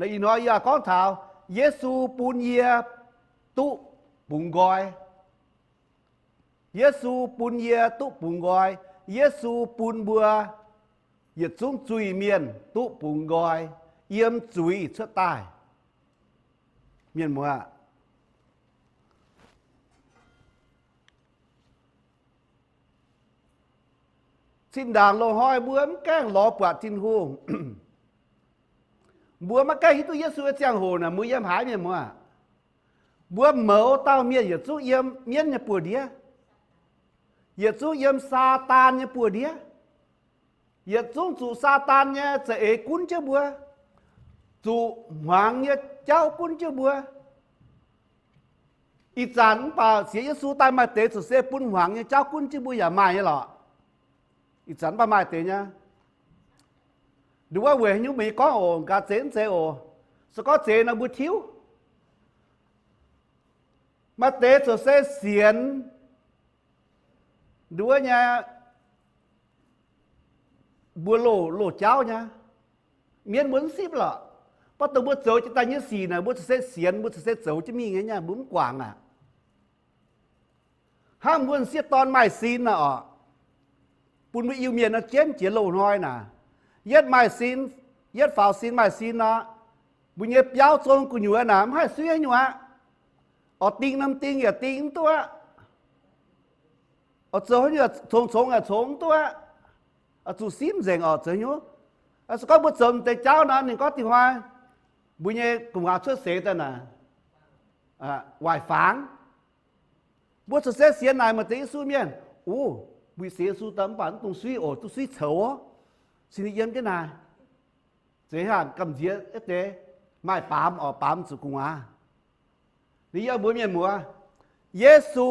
Ih hnoi yie gorngv taux Yesu bun yie duqv bungx nqoi. Yesu bun yie duqv bungx nqoi. Yesu bun mbuo yietc zungv zuiz-mienh duqv bungx nqoi yiem zuiz cuotv daaih. Mienh muoz, zinh ndaangc loz-hnoi mbuo mv gaengh lorz buatc Tin-Hungh, mbuo maiv gaengh hiuv duqv Yesu nyei ziangh hoc naaic, mbuo yiem haaix, mienh muoz? Mbuo mouz dauh mienh yietc zungv yiem mienv nyei buoz-ndiev, yietc zungv yiem Saadaan nyei buoz-ndiev, yietc zungv zuqc Saadaan nyei za'eix gunv jienv mbuo, zuqc hmuangx nyei jauv gunv jienv mbuo. Ih zanc mv baac sienx Yesu daaih maaih deix ziouc se bun hmuangx nyei jauv gunv jienv mbuo yaac maaih nyei lorqc. Ih zanc mv baac maaih deix nyei. Nduov wuov weic haaix nyungc meih gorngv oc, gaax zeiz mv zeiz oc. Se gorngv zeiz nor mbuo tiuv. Maaih deix ziouc se sienx nduov nyei, mbuo loz, loz jauv nyei, mienv mbuo mv sipv lorqc. Mv baac dongh mbuo zoux jiex daaih nyei sic naaic, mbuo ziouc se sienx, mbuo ziouc se zoux jienv mingh nyei, mbuo mv guangc aqv. Hnangv mbuo m'sieqv dorn maaih sin naaic oc, bun mbuo Iu-Mienh nor jienv jiex loz-hnoi naaic, yietv maaih sin, yietv faaux sin maaih sin nor, mbuo nyei biauv zong gu'nyuoz naaic mv haih suiv haaix nyungc aqv. Oix ding norm ding yaac ding mv duqv aqv. Oix zoux haaix nyungc congx congx yaac congx mv duqv aqv. Oix zuqc simv nzengc oc zoux haaix nyungc. Se gorngv mbuo zoux m'deix jauv nor, ninh gorngv dingh hnoi mbuo nyei gu'nguaaz cuotv seix daaih naaic, waaic fangx. Mbuo ziouc se sienx naaic maaih deix Yesu mienh, uv, mbuo sienx Yesu daaih mv baac mv dungx suiv oc, duqv suiv coux, se ninh yiem jienv naaic. Zeiz haac gamh nziex deix, maaih baamz oc, baamz zuqc gu'nguaaz. Ninh yiem mbuo mienh muoz, Yesu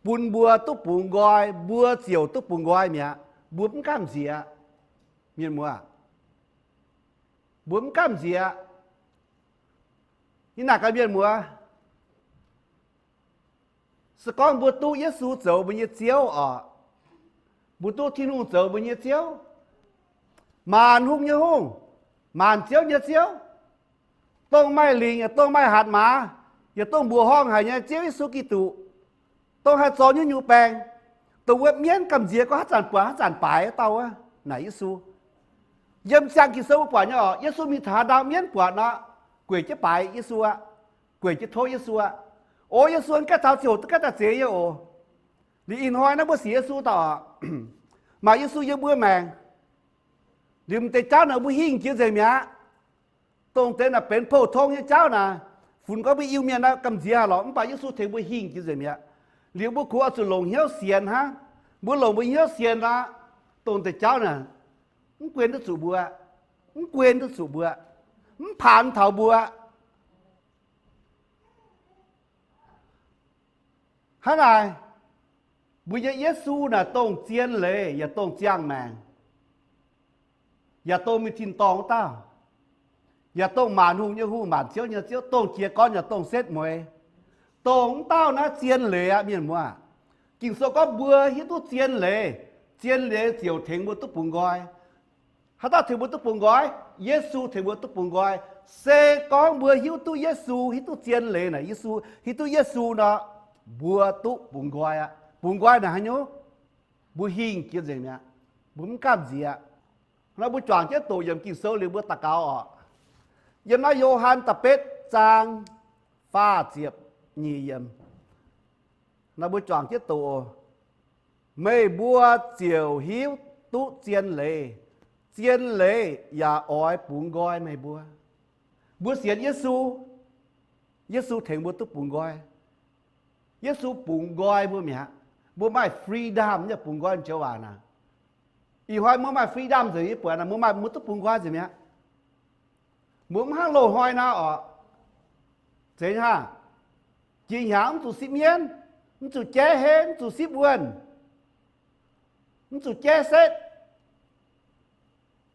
bun mbuo duqv bungx nqoi, mbuo ziouc duqv bungx nqoi mi'aqv. Mbuo mv gamh nziex, mienh muoz, mbuo mv gamh nziex. Yie naaic gaax mienh muoz, se gorngv mbuo duqv Yesu zoux mbuo nyei Ziouv oc, mbuo duqv Tin-Hungh zoux mbuo nyei Ziouv, maanc hungh nyei Hungh, maanc ziouv nyei Ziouv, dongh maaih lingc yaac dongh maaih hatc maaz, yaac dongh mbuoqc horngh haic nyei Ziouv Yesu Giduc, dongh haih zorc nyungc-nyungc baengc, dongh wuov mienv gamh nziex gorngv haaix zanc buatc haaix zanc baaix dauh wuov naaic Yesu. Yiem ziangh Ging-Sou mbuo buatc nyei oc, Yesu mingh taux haaix ndau mienv buatc nor, gueic jienv baaix Yesu aqv, gueic jienv tov Yesu aqv. O Yesu, gaeqv taux ziangh hoc duqv gaeqv daaih zeix yie oc. Liuz ih hnoi naaiv mbuo sienx Yesu daaih oc, maaih Yesu yiem mbuo maengc, liuz m'deix jauv naaic mbuo hingh jiex nzengc mi'aqv. Dongh deix naaic benx pou-tong nyei jauv naaic, funx gorngv mbuo Iu-Mienh naaiv gamh nziex haic lorqc, mv baac Yesu tengx mbuo hingh jiex nzengc mi'aqv. Liuz mbuo kungx oix zuqc longc hnyouv sienx hnangv. Mbuo longc mbuo hnyouv sienx aqv, dongh deix jauv naaic mv guen duqv zuqc mbuo, mv guen duqv zuqc mbuo, mv paanx taux mbuo. Hnangv naaic, mbuo nyei Yesu naaic dongh zien leiz yaac dongh ziangh maengc, yaac dongh mingh tin-dorngh wuov dauh, yaac dongh maanc hungh nyei Hungh, maanc ziouv nyei Ziouv, dongh jiez gorn yaac dongh setv mueiz, dongh wuov dauh naaiv zien leiz aqv, mienh muoz. Ging-Sou gorngv mbuo hiuv duqv zien leiz, zien leiz ziouc tengx mbuo duqv bungx nqoi. Haaix dauh tengx mbuo duqv bungx nqoi? Yesu tengx mbuo duqv bungx nqoi. Se gorngv mbuo hiuv duqv Yesu, hiuv duqv zien leiz naaic, Yesu, hiuv duqv Yesu nor, mbuo duqv bungx nqoi aqv. Bungx nqoi naaic haaix nyungc? Mbuo hingh jiex nzengc mi'aqv. Mbuo mv gamh nziex aqv. Nor mbuo juangc jienv doqc yiemc Ging-Sou liuz mbuo daux gaux oc. Yiem naaiv Yo^han da'betv zaang faah ziepc nyeic yiemc. Nor mbuo juangc jienv doqc oc. Meih mbuo ziouc hiuv duqv zien leiz. Zien leiz yaac oix bungx nqoi meih mbuo. Mbuo sienx Yesu, Yesu tengx mbuo duqv bungx nqoi. Yesu bungx nqoi mbuo mi'aqv. Mbuo maaih freedom nyei bungx nqoi joux waac naaic. Ih hnoi mbuo maaih freedom nzengc nyei buatc naaic, mbuo maaih, mbuo duqv bungx nqoi nzengc mi'aqv. Mbuo mv hnangv loz-hnoi nor oc. Zeiz hnangv, jiex hnyangx mv zuqc sipv mienv, mv zuqc jaiv henv, mv zuqc sipv wuonh, mv zuqc jaiv setv,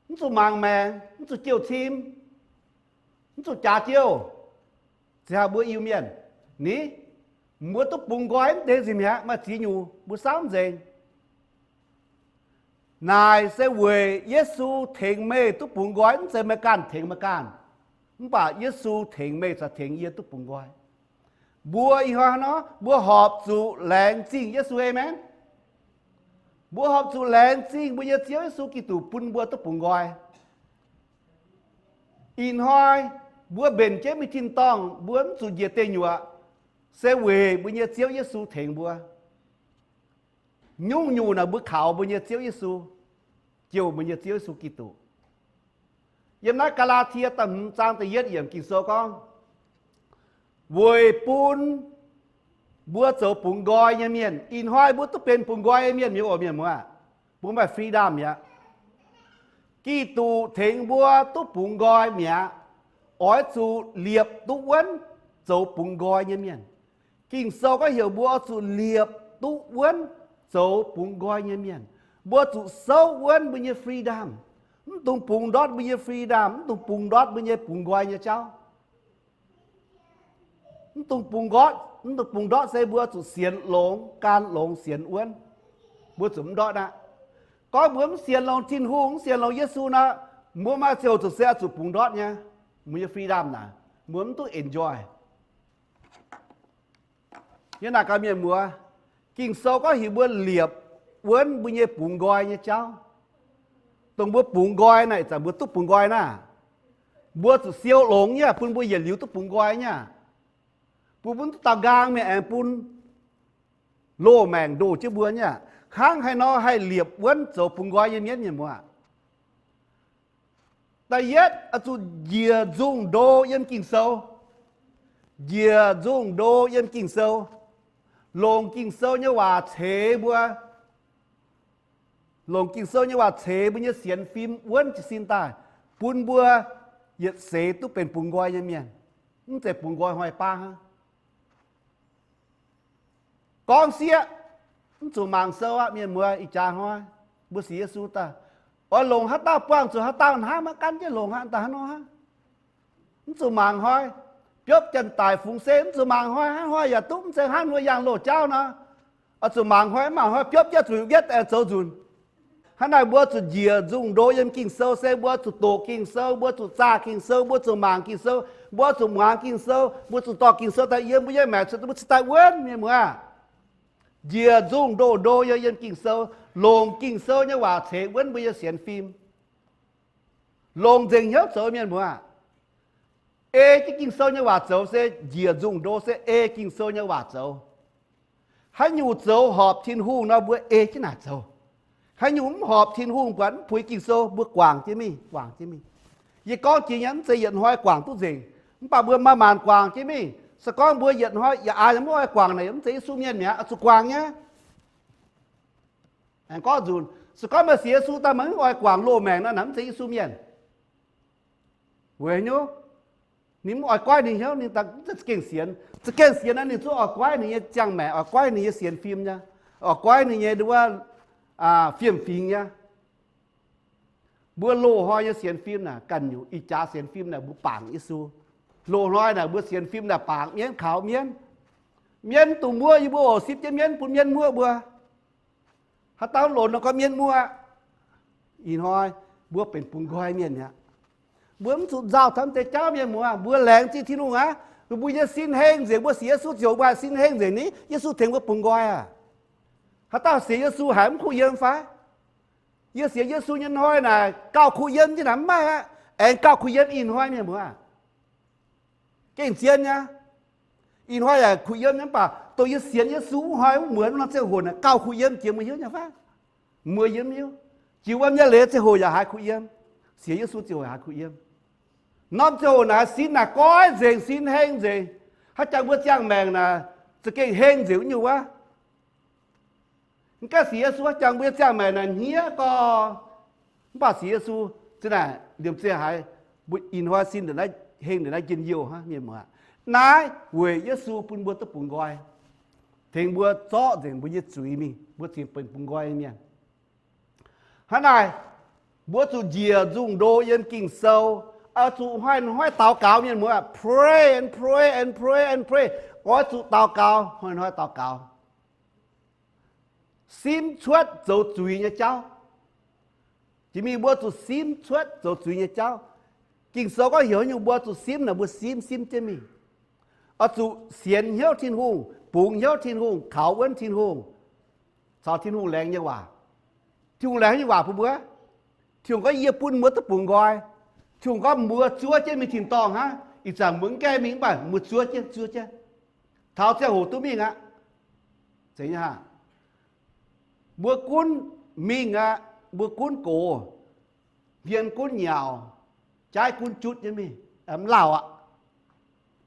mv zuqc mangc maengc, mv zuqc jiouh cim, mv zuqc jaax jiouh. Zeiz hnangv mbuo Iu-Mienh ni, mbuo duqv bungx nqoi mv deix nzengc mi'aqv, maaih ziex nyungc mbuo saauv nzengc. Naaic se weic Yesu tengx meih duqv bungx nqoi, mv zeiz meih ganh tengx meih ganh. Mv baac Yesu tengx meih caux tengx yie duqv bungx nqoi. Mbuo ih hnoi nor, mbuo horpc zuqc laengz zingh Yesu, aamen. Mbuo horpc zuqc laengz zingh mbuo nyei Ziouv Yesu Giduc bun mbuo duqv bungx nqoi. Ih hnoi mbuo mbenc jienv mingh tin-dorngh, mbuo mv zuqc njiec deic nyuoqc, se weic mbuo nyei Ziouv Yesu tengx mbuo. Nyungc-nyungc naaic mbuo kaux mbuo nyei Ziouv Yesu, jouh mbuo nyei Ziouv Yesu Giduc. Yiem naaiv Gaa^laa^tie da'hmz zaang da'yietv yiemc Ging-Sou gorngv, weic bun mbuo zoux bungx nqoi nyei mienh. Ih hnoi mbuo duqv benx bungx nqoi nyei mienh mi'aqv oc, mienh muoz. Mbuo maaih freedom mi'aqv. Giduc tengx mbuo duqv bungx nqoi mi'aqv. Oix zuqc liepc duqv wuonv zoux bungx nqoi nyei mienh. Ging-Sou gorngv heuc mbuo oix zuqc liepc duqv wuonv zoux bungx nqoi nyei mienh. Mbuo zuqc souv wuonv mbuo nyei freedom. Mv dungx bungx ndortv mbuo nyei freedom, mv dungx bungx ndortv mbuo nyei bungx nqoi nyei jauv. Mv dungx bungx ndortv, mv dungx bungx ndortv se mbuo zuqc sienx longx, gan longx sienx wuonv. Mbuo zuqc mv ndortv aqv. Gorngv mbuo mv sienx longx Tin-Hungh, mv sienx longx Yesu nor, mbuo maaih ziouc zuqc se oix zuqc bungx ndortv nyei. Mbuo nyei freedom naaic, mbuo mv duqv enjoy. Yie naaic gaax mienh muoz, Ging-Sou gorngv heuc mbuo liepc wuonv mbuo nyei bungx nqoi nyei jauv. Dongh mbuo bungx nqoi naaic, ih zanc mbuo duqv bungx nqoi naaiv, mbuo zuqc siou longx nyei aqv, bun mbuo yietc liuz duqv bungx nqoi nyei aqv. Bun mbuo mv duqv daaux nqaang mingh aengx bun loz-maengc ndoh jienv mbuo nyei aqv. Hnangv haaix nor haih liepc wuonv zoux bungx nqoi nyei mienv, mienh muoz? Da'yietv, oix zuqc njiec nzungh ndo yiem Ging-Sou. Njiec nzungh ndo yiem Ging-Sou. Longc Ging-Sou nyei waac ceix mbuo. Longc Ging-Sou nyei waac ceix mbuo nyei sienx fim wuonv jiez sin daaih, bun mbuo yietc seix duqv benx bungx nqoi nyei mienh, mv zeiz bungx nqoi hnoi baav hnangv. Gorngv sieqv, mv zuqc mangc sou aqv, mienh muoz. Ih jaax hnoi mbuo sienx Yesu daaih, oix longc haaix dauh buangh zuqc haaix dauh hnamv maiv gan jienv longc aqv, daaih hnangv nor hnangv. Mv zuqc mangc hnoi, biopv janx-daic fungx se mv zuqc mangc hnoi, hnangv hnoi yaac duqv, mv zeiz hnangv mbuo yangh loz-jauv nor. Oix zuqc mangc hnoi, mv mangc hnoi biopv jienv zuqc yietv aengx zoux nzunc. Hnangv naaic mbuo zuqc njiec nzungh ndo yiem Ging-Sou se mbuo zuqc doqc Ging-Sou, mbuo zuqc zaah Ging-Sou, mbuo zuqc mangc Ging-Sou, mbuo zuqc muangx Ging-Sou, mbuo zuqc dorh Ging-Sou daaih yiem mbuo nyei maengc, mbuo cingx daaih wuonv, mienh muoz. Njiec nzungh ndo ndo yiem Ging-Sou, longc Ging-Sou nyei waac ceix wuonv mbuo nyei sienx fim. Longc nzengc hnyouv zoux, mienh muoz. Ei jienv Ging-Sou nyei waac zoux se njiec nzungh ndo se ei Ging-Sou nyei waac zoux. Haaix nyungc zoux horpc Tin-Hungh nor mbuo ei jienv naaic zoux. Haaix nyungc mv horpc Tin-Hungh, buatc mv puix Ging-Sou, mbuo guangc jienv mingh, guangc jienv mingh. Yie gorngv jiex nyei, mv zeiz yietc hnoi guangc duqv nzengc, mv baac mbuo manc-manc guangc jienv mingh. Se gorngv mbuo yietc hnoi yaac aaix mv oix guangc naaic, mv zeiz Yesu mienh mi'aqv, oix zuqc guangc nyei. Aengx gorngv nzunc, se gorngv meih sienx Yesu daaih meih mv oix guangc loz-maengc nor, naaic mv zeiz Yesu mienh. Weic haaix nyungc? Ninh mv oix goiv ninh hnyouv, ninh za'gengh sienx. Za'gengh sienx naaic ninh zungv oix goiv ninh nyei ziangh maengc, oix goiv ninh nyei sienx fim nyei, oix goiv ninh nyei nduov, fiem-fingx nyei. Mbuo loz-hnoi nyei sienx fim naaic ganh nyungc, ih jaax sienx fim naaic mbuo bangc Yesu. Loz-hnoi naaic mbuo sienx fim naaic bangc mienv kaux mienv. Mienv dungx muoqv yie mbuo oc, sipv jienv mienv bun mienv muoqv mbuo. Haaix dauh longx nor gorngv mienv muoqv. Ih hnoi mbuo benx bungx nqoi mienh mi'aqv. Mbuo mv zuqc nzauh taux mv deix jauv, mienh muoz. Mbuo laengz zingh Tin-Hungh aqv. Mbuo nyei sin heng nzengc, mbuo sienx Yesu ziouc mbuo haih sin heng nzengc ni, Yesu tengx mbuo bungx nqoi aqv. Haaix dauh sienx Yesu haiz mv kuh yiem fai? Yie sienx Yesu nyei hnoi naaic gauh kuh yiem jienv naaic mv maaih aqv. Aengx gauh kuh yiem ih hnoi, mienh muoz. Gengh zien nyei. Ih hnoi yaac kuh yiem nyei, mv baac dongh yie sienx Yesu wuov hnoi wuov muonz wuov norm ziangh hoc naaic gauh kuh yiem jiex, mbuo hiuv nyei fai? Mbuo yiem hiuv. Jiex wuom nyei leiz ziangh hoc yaac haiz kuh yiem. Sienx Yesu ziouc haiz kuh yiem. Norm ziangh hoc naaic sin naaic goiv nzengc, sin heng nzengc. Haaix jangx mbuo ziangh maengc naaic za'gengh heng nzengc wuov nyungc wuov. Mv gaengh sienx Yesu, haaix jangx mbuo nyei ziangh maengc naaic hniev gorx. Mv baac sienx Yesu zinh naaic liemh zeih haiz mbuo ih hnoi sin heng ndongc naaiv njien-youh hnangv, mienh muoz. Naaiv weic Yesu bun mbuo duqv bungx nqoi, tengx mbuo zorqv nzengc mbuo nyei zuiz mingh, mbuo cingx benx bungx nqoi nyei mienh. Hnangv naaic, mbuo zuqc njiec nzungh ndo yiem Ging-Sou, oix zuqc hnoi-hnoi daux gaux, mienh muoz. Pray and pray and pray and pray. Oix zuqc daux gaux, hnoi-hnoi daux gaux. Simv cuotv zoux zuiz nyei jauv. Jiex mingh mbuo zuqc simv cuotv zoux zuiz nyei jauv. Ging-Sou gorngv heuc nyungc mbuo zuqc simv naaic, mbuo simv, simv jienv mingh. Oix zuqc sienx hnyouv Tin-Hungh, bungx hnyouv Tin-Hungh, kaux wuonv Tin-Hungh, caux Tin-Hungh laengz nyei waac. Tin-Hungh laengz nyei waac bun mbuo. Tin-Hungh gorngv, yie bun mbuo duqv bungx nqoi. Tin-Hungh gorngv mbuo zuov jienv mingh tin-dorngh hnangv. Ih zanc mbuo mv gaengh mingh mv baac mbuo zuov jienv, zuov jienv. Taux ziangh hoc duqv mingh aqv. Mbuo gunv mingh aqv, mbuo gunv gox, hmien gunv nyaux, jaaiv gunv jutv nyei mingh, mv lauh aqv.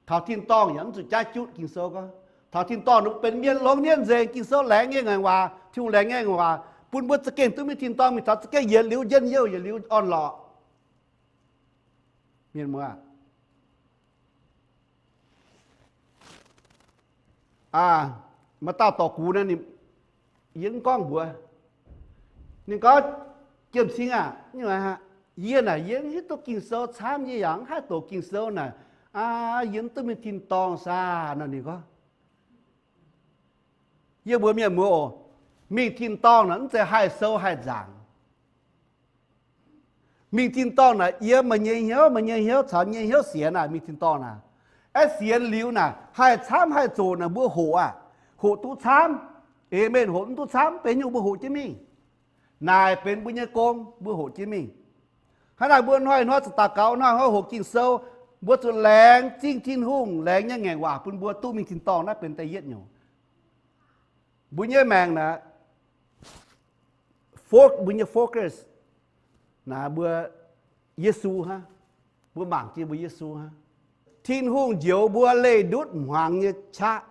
Taux tin-dorngh yaac mv zuqc jaaiv jutv. Ging-Sou gorngv taux tin-dorngh ninh mbuo benx mienh longx mienv nzengc. Ging-Sou laengz nyei ngaengc waac, Tin-Hungh laengz nyei ngaengc waac bun mbuo za'gengh duqv mingh tin-dorngh, mingh taux za'gengh yietc liuz njien-youh, yietc liuz orn-lorqc. Mienh muoz, maaih dauh dorc gux naaiv, yie mv gorngv mbuox. Ninh gorngv, Jiem-Sing aah, yie naaic yie mv hiuv duqv Ging-Sou camv, yie yaac mv haih doqc Ging-Sou naaic, aa, yie mv duqv mingh tin-dorngh saah nor. Ninh gorngv, yie mbuox mienh muoz oc, mingh tin-dorngh naaic mv zeiz haih sou haih nzaangc. Mingh tin-dorngh naaic yiem meih nyei hnyouv, meih nyei hnyouv caux nyei hnyouv sienx naaic mingh tin-dorngh naaic. Aeqv, sienx liuz naaic haih camv haih zoqc naaic mbuo hoqc aqv. Hoqc duqv camv, aamen, hoqc mv duqv camv, benx nyungc mbuo hoqc jienv mingh. Naaic benx mbuo nyei gong, mbuo hoqc jienv mingh. Hnangv naaic mbuo hnoi-hnoi zuqc daux gaux, hnoi-hnoi hoqc Ging-Sou. Mbuo zuqc laengz zingh Tin-Hungh laengz nyei ngaengc waac bun mbuo duqv mingh tin-dorngh. Naaiv benx da'yietv nyungc. Mbuo nyei maengc naaic, fo- mbuo nyei focus naaic mbuo Yesu hnangv. Mbuo mangc jienv mbuo Yesu hnangv. Tin-Hungh njoux mbuo leih ndutv hmuangx nyei qaqv,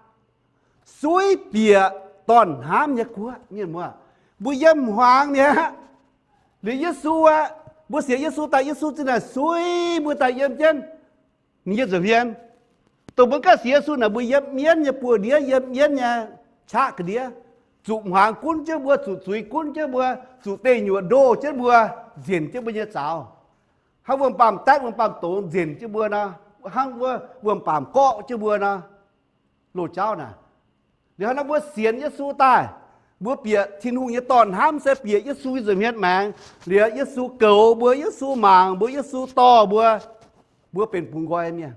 suiv bieqc dorn-hnamv nyei guoqv. Mienh muoz, mbuo yiem hmuangx mi'aqv. Liuz Yesu aqv, mbuo sienx Yesu daaih, Yesu zinh naaic suiv mbuo daaih yiem jienv ninh nyei nza'hmien. Dongh mbuo ganh sienx Yesu naaic, mbuo yiem mienv nyei buoz-ndiev, yiem mienv nyei qaqv ga'ndiev, zuqc hmuangx gunv jienv mbuo, zuqc zuiz gunv jienv mbuo, zuqc deic nyuoqc ndoh jienv mbuo, nzenc jienv mbuo nyei zaux. Hnangv wuom-baamh daetv, wuom-baamh dongz nzenc jienv mbuo nor, hnangv wuov wuom-baamh gorqv jienv mbuo nor, loz-jauv naaic. Liuz hnangv naaiv mbuo sienx Yesu daaih, mbuo bieqc Tin-Hungh nyei dorn-hnamv se bieqc Yesu nyei nza'hmien maengx. Liuz Yesu goux mbuo, Yesu mangc mbuo, Yesu dorh mbuo, mbuo benx bungx nqoi mienh,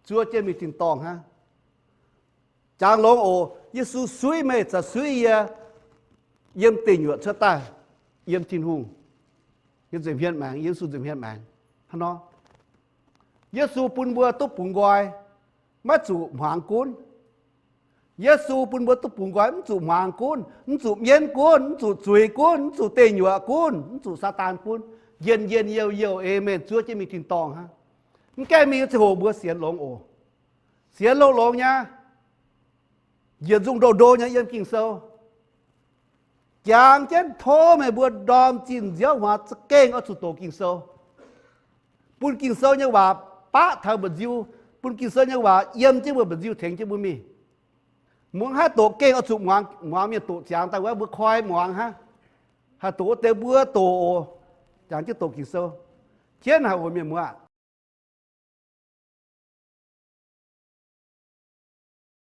zuov jienv mingh tin-dorngh hnangv. Jangx longx oc. Yesu suiv meih caux suiv yie yiem deic nyuoqc cuotv daaih, yiem Tin-Hungh nyei nza'hmien maengx, Yesu nza'hmien maengx hnangv nor. Yesu bun mbuo duqv bungx nqoi, maiv zuqc hmuangx gunv. Yesu bun mbuo duqv bungx nqoi, mv zuqc hmuangx gunv, mv zuqc mienv gunv, mv zuqc zuiz gunv, mv zuqc deic nyuoqc gunv, mv zuqc Saadaan gunv. Njien-njien youh youh, aamen, zuov jienv mingh tin-dorngh hnangv. Mv gaengh mingh ziangh hoc mbuo sienx longx oc. Sienx longx-longx nyei, njiec nzungh ndo-ndo nyei yiem Ging-Sou. Jangx jienv tov meih mbuo ndorm zinh nziouv hmuangx za'gengh oix zuqc doqc Ging-Sou, bun Ging-Sou nyei waac baqv taux mba'nziu, bun Ging-Sou nyei waac yiem jienv mbuo mba'nziu, tengx jienv mbuo mingh. Mbuo mv haih doqc gengh oix zuqc muangx, muangx mienh doqc ziangx daaih wuov, mbuo koi muangx hnangv. Haih doqc wuov deix mbuo doqc oc. Jangx jienv doqc Ging-Sou, jienv haic oc mienh muoz.